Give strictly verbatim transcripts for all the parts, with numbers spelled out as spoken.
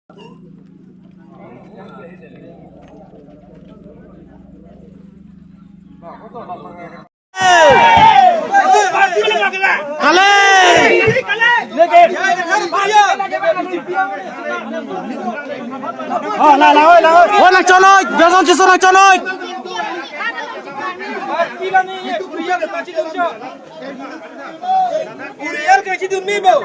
Kale! Oh, la, la, oi, la, oi. Oh, nangchonoi, Belson Tisso nangchonoi. Uriel ke chidun ni bo.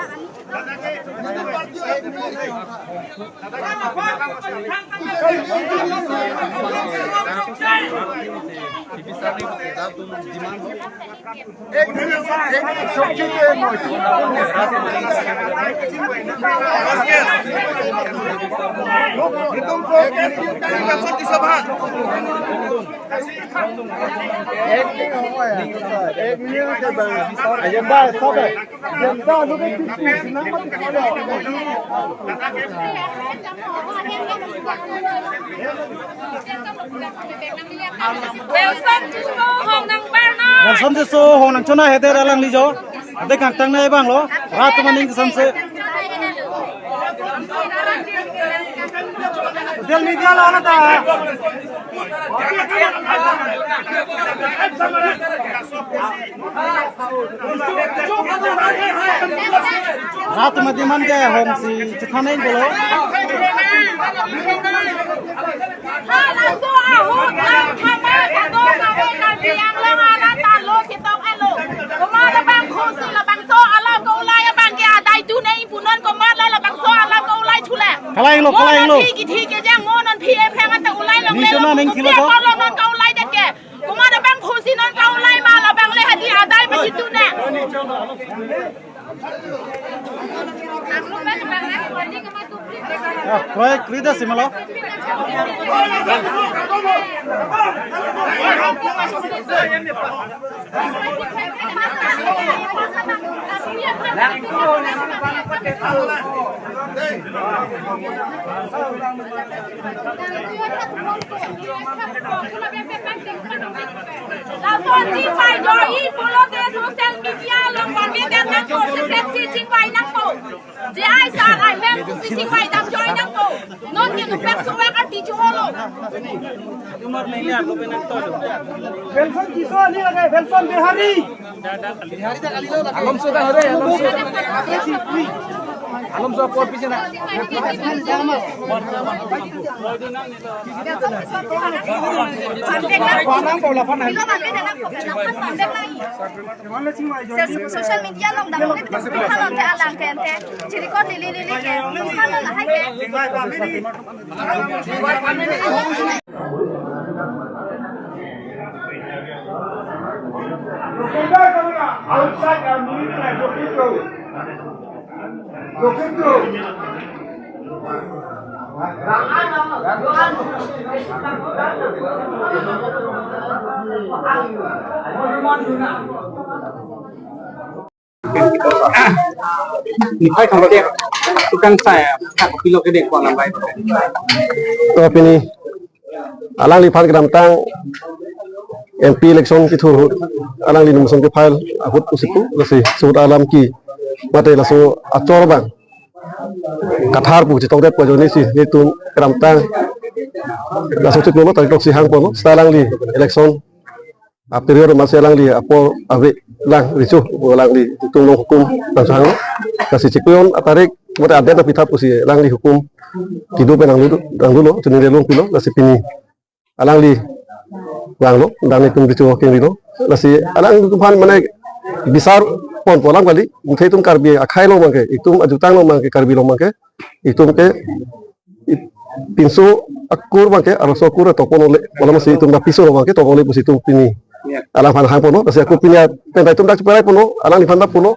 Belson Tisso hong nangbar non. Belson Tisso hong nangchonoi, hadak alangli jo. Hadak kangtangnei abang lo. Rat atum aning kesamse. Social media lo na ta. Rat atum a-demand ke hong si chethan nangpo lo. Halaso ahut nang thama kadokave nang biang lang arat ta lo kitok alo. Komat labang khosi labangso alam ka-ulai abang ke adai tu nangji pu non, komat lo labangso alam ka-ulai thu le. Kalailo, mo kalailo. Non phi kithi kejang, mo non phi epheng anta ulai longle. Nisho lo, na neng thilo ko. Apor lo non ka-ulai det ke. Komat labang khosi non ka-ulai ma labang le hadi adai ma hitu ne. Ah, kroi, kroi da si ma lo. Lason chingvai joi pulote social media along bang ke nang ko secret si chingvai nangpo. J I sir ahem si chingvai dam joi nangpo. Non ke nupek suwak arti chuholo. Belson Tisso ni lagi, Belson Bihari. Alomso dah hore, alomso. Alomso apor pisi na. Social media along dam ke, alang ke ante, chiri ko lili lili ke, halo lahai ke. Ni phai thang dia tukang saya, tak pilok ke dek ko nang bai. To pini alangliphan kedamtang M P election kethur ahut, alangli nomination ke-file ahut pusi pu, lasi surat alam ke mate laso achor abang kathar pu chetongdet pu ajoine si netum kedamtang laso chiklo tarik throksi hangponlo, seta alangli election a-period amatsi alangli apor ave lang recho, alangli itum along hukum nangchehanglo. Lasi chiklo a-tarik mate adet nangpitha pusi alangli hukum kedo pen nanglu, nanglulo, chini relung pilo, lasi pini alangli vanglo, dan itum recho kengrilo. Lasi alangliphan mane bisar ponpo alam kali, muthe itum Karbi akhei along abang ke, itum ajutang along abang ke, Karbi along abang ke, itum ke, i-, pinso akur abang ke, arloso akur topon longle, alam si itum ta piso abang ke topon longle pusi itum pini. Ya. Alangphan hangponlo, lasi ako pini pen ta itum dak cheperai ponlo, alangliphan ta pulo.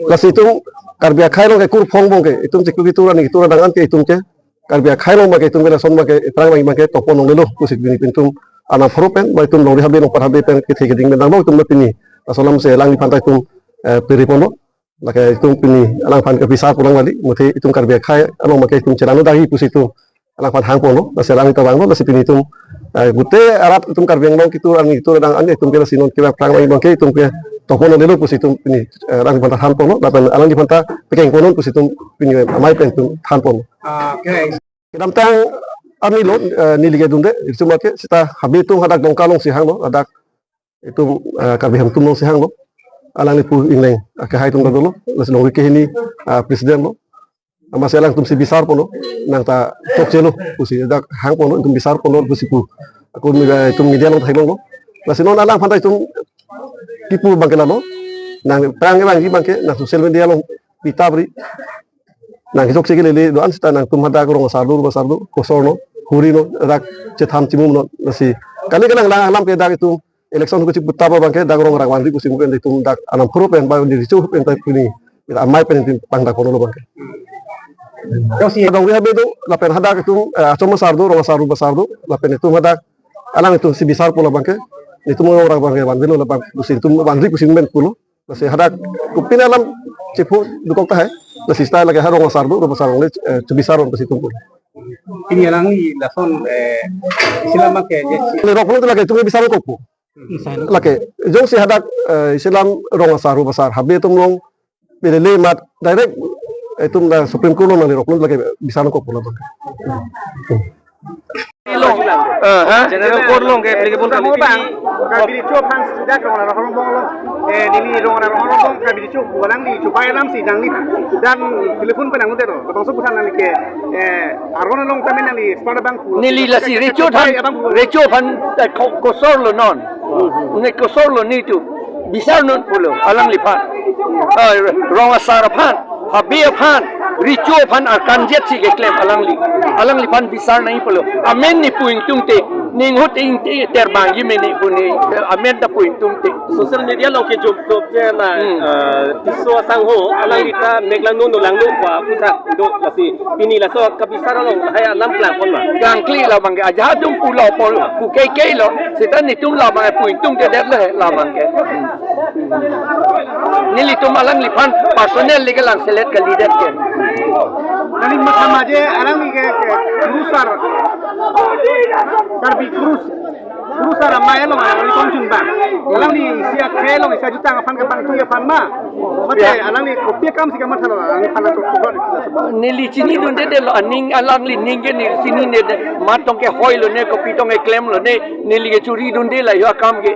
Lasi itum Karbi akhei along ke kur phong abang ke, itum chiklo ketur arni ketur adang an ke itum ke Karbi akhei along abang ke itum ke lason abang ke, eprang abang ke topon longlelo pusi pini itum arnam pharo pen, ba itum longri habe longpat habe pen kethe keding pen damlo itum pini. Laso alam si alangliphan ta itum, eh, piri ponlo. Lake itum pini alangphan ke bisar pulang kali, muthe itum Karbi akhei along abang ke itum chelang dagi pusi itum alangphan hangponlo, lasi alang ta vanglo, lasi pini itum, eh, gute arat itum Karbi Anglong ketur arni ketur adang an itum ke lasi non ke eprang abang ke itum ke topon longlelo pusi itum pini, eh, alangliphan ta thanponlo, lapen alangliphan ta pekeng ponnon pusi itum pini amei pen itum thanponlo. Okay. Kedamtang arni lo, eh, neli ke dunde, itum ke seta habe atum hadak Dongka alongsi hanglo, hadak itum, eh, Karbi Hemtum alongsi hanglo. Alangli pu ingleng, eh, kehai atum ta dolo, lasi longri kehini, eh, president lo. Amatsi alangtum si bisar ponlo, nang ta chokchelo pusi, dak hang ponlo, itum bisar ponlo pusi pu. Ako media, itum media along theklonglo. Lasi non alangphan ta itum kipu abangke lalo, nang prang abangke, abangke, nang social media along pita pri. Nang kechokche ke lele do-an seta nangtum hadak rong asar do, rong asar do, kosor no, huri no, dak chethan chimum no, lasi. Kali kalang lang alam ke dak itum election ko chiputa abangke dak rong rang vanri kusim pen itum dak anam khoro pen ba di richo pen ta pini. Amei pen itum pangdak kono lo abangke. Jongsi dongri habe do, lapen hadak itum, eh, achom asar do, rong asar do, basar do, lapen itum hadak alang itum si bisar ponlo abangke. Itum rong rang abangke vanvelo labang, kusim itum vanri kusim pen pulo. Lasi hadak kopine alam chepho dokok tahai. Lasi seta lake ha rong asar do, rong asar along le, eh, chubisar on pasi tumpul. Pini alangli lason, eh, isi alam abangke je si. Le rok pun lake itum bisar kokpo. Lake, jongsi hadak, eh, isi alam rong asar, rong asar, habe atum along, pele le mat, direct, itum dak Supreme Court along nangli rok pun lake bisar kokpo labang. Along, eh, ha? General Court along ke applicable kali bang, pini. Karbi Richo aphan sida rong arong arong bong lo. Eh, neli rong arong arong bong Karbi Richo bulan di chupai alam si nangli dan telephone pen nangte lo. Bangso bukan nangli ke, eh, aron along tamen nangli sepada bang. Neli lasi Richo aphan, abang. Richo aphan, eh, ko-, kosor lo non. Ne kosor lo netum. Bisar non pulo, alangliphan. Ah, rong asar aphan, habe aphan, richo aphan arkanjet si keklem alangli. Alangliphan bisar nangji pulo. Amen ne pu ingtungte, ne inghut ingti terbang ji mene pu ne, amen ta pu ingtungte. Social media along ke jom jom je na, Hmm. eh, Tisso asangho, alangli ta mek langno no langno pa puthak do lasi. Pini laso kabisar along lahai alam klang pon ma. Klang kli labangke ajahak atum pulo pol pu keke lo. Seta netum labang pu ingtungte det le labangke. Nelitum alangliphan personal legal lang selet kalidet ke. Nangli mathama je alangli ke, ke Kurusar. Karbi Kurus. Kurusar amei along alangli kongchun bang. Alangli isi akhei along isi ajutang aphan ke bang tui aphan ma. Mate, ya, alangli kopi akam si kamatha lo, alangliphan ato kubra di kita sebab. Neli chinidunde det lo, aning alangli aning ke neli chinine det, mat tong ke hoi lo ne, kopi tong ke klem lo ne, neli ke churidunde la yo akam ke.